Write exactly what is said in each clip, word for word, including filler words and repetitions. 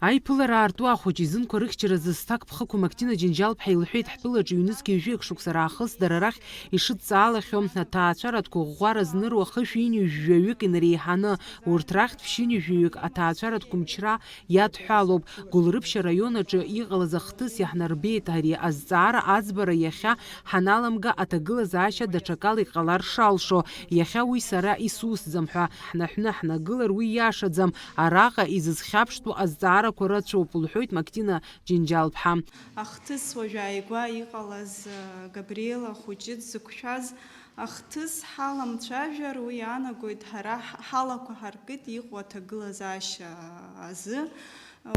Аиԥылара аарту ахәыҷы изынқәа рыхьчаразы зҭакԥхықәу Мактина Џьынџьал-ԥҳа илҳәеит, ҳтәылаҿы ҩнызқьи жәаҩык шықәса раахыс дара рахь ишыдҵаалахьоу аҭаацәаратә қәыӷәӷәара зныру ахышәи ҩынҩажәи жәаҩык инареиҳаны, урҭ рахьтә ԥшьынҩажәи жәаҩык аҭаацәаратә қәымчра иадҳәалоуп. Гәылрыԥшьа раион аҿы иҟалаз ахҭыс иаҳнарбеит, ари азҵаара аӡбара иахьа ҳаналамга аҭагылазаашьа даҽакала иҟалар шалшо. Иахьа уи сара исусӡам ҳәа ҳнаҳәны ҳнагылар, уи иашаӡам. Араҟа изызхьаԥштәу азҵаарақәа рацәоуп, лҳәоит Мактина Џьынџьал-ԥҳа. Ахҭыс уажә ааигәа иҟалаз, э, Габриела хәыҷы дзықәшәаз ахҭыс ҳаламцәажәар, уи иаанагоит, ҳара ҳ-, ҳалақәа ҳаркит иҟоу аҭагылазаашьа азы.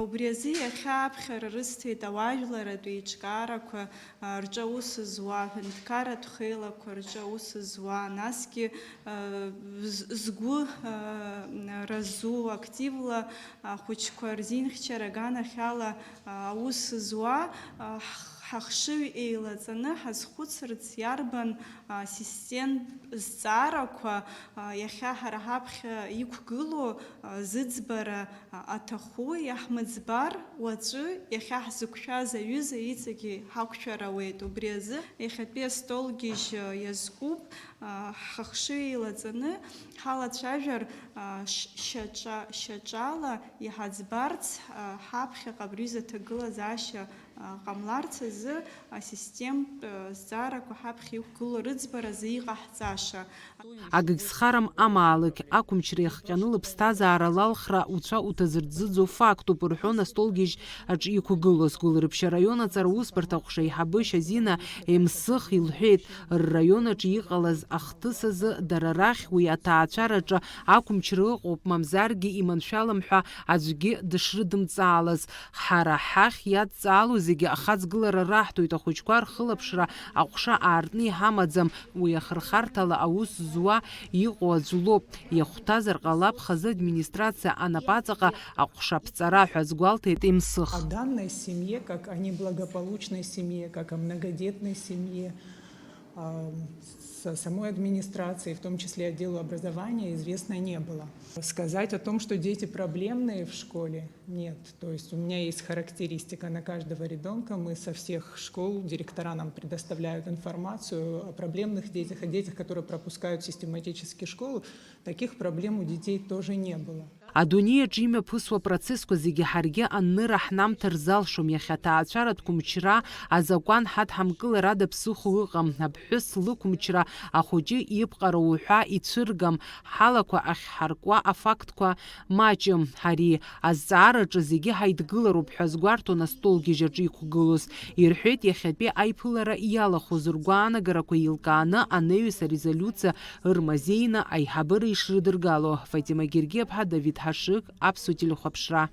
Убри азы иахьа аԥхьара рысҭеит ауаажәларратә еиҿкаарақәа, а, рҿы аус зуа, аҳәынҭқарратә хеилақәа рҿы аус зуа, насгьы, а, з-, згәы, а, разу, активла ахәыҷқәа рзинхьчара аганахьала, а, аус зуа, а, ҳх-, ҳахшыҩ еилаҵаны ҳазхәыцырц иарбан, а, системтә зҵаарақәа, а, иахьа ҳара ҳаԥхьа иқәгылоу, а, зыӡбара, а, аҭаху, иаҳмыӡбар, уаҵәы иахьа ҳзықәшәаз аҩыза иҵегьы ҳақәшәар ауеит. Убри азы иахьатәи астолгьежь, а, иазкуп, а, ҳахшыҩ еилаҵаны ҳалацәажәар, а, ш-, шьаҿа-, шьаҿала иҳаӡбарц, а, ҳаԥхьаҟа абри аҩыза аҭагылазаашьа, а, ҟамларц азы асистемтә, а, зҵаарақәа ҳаԥхьа иқәгылоу рыӡбаразы иҟаҳҵаша. Акгьы зхарам амаалықь, ақәымчра иахҟьаны лыԥсҭазаара лалхра уцәа уҭазырӡыӡо фактуп, рҳәон астолгьежь аҿы иқәгылоз. Гәылрыԥшьа раион аҵара усбарҭа аҟәша аиҳабы Шьазина Емсых илҳәеит, рраион аҿы иҟалаз ахҭыс азы дара рахь уи аҭаацәараҿы ақәымчра ыҟоуп, мамзаргьы иманшәалам ҳәа аӡәгьы дышрыдымҵаалаз. Ҳара ҳахь иадҵаало зегьы ахаҵгылара раҳҭоит, ахәыҷқәа рхылаԥшра аҟәша аартны иҳамаӡам, уи ахырхарҭала аус зуа иҟоу аӡә лоуп. Иахәҭазар ҟалап хазы администрациа анапаҵаҟа аҟәша аԥҵара ҳәа азгәалҭеит Емсых. О данной семье, как о неблагополучной семье, как о многодетной семье, а, с-, самой администрации, в том числе отделу образования, известно не было. Сказать о том, что дети проблемные в школе, нет. То есть у меня есть характеристика на каждого ребенка. Мы со всех школ, директора нам предоставляют информацию о проблемных детях, о детях, которые пропускают систематически школу. Таких проблем у детей тоже не было. Адунеи аҿы имҩаԥысуа процессқәа зегьы ҳаргьы анныра ҳнамҭар залшом, иахьа аҭаацәаратә қәымчра азакәан ҳадҳамкылар ада ԥсыхәа ыҟам, аԥҳәыс лықәымчра ахәыҷы иԥҟара уҳәа ицәыргам, ҳалақәа ахьҳаркуа афактқәа маҷым, ари азҵаараҿы зегьы ҳаидгылароуп ҳәа азгәарҭон астолгьежь аҿы иқәгылоз, ирҳәеит иахьатәи аиԥылара иалахәыз ргәаанагарақәа еилкааны анеҩыс арезолиуциа ырмазеины аиҳабыра ишрыдыргало. Фатима Гергиаԥҳа, Давид Ҳашыг, Аԥсуа телехәаԥшра.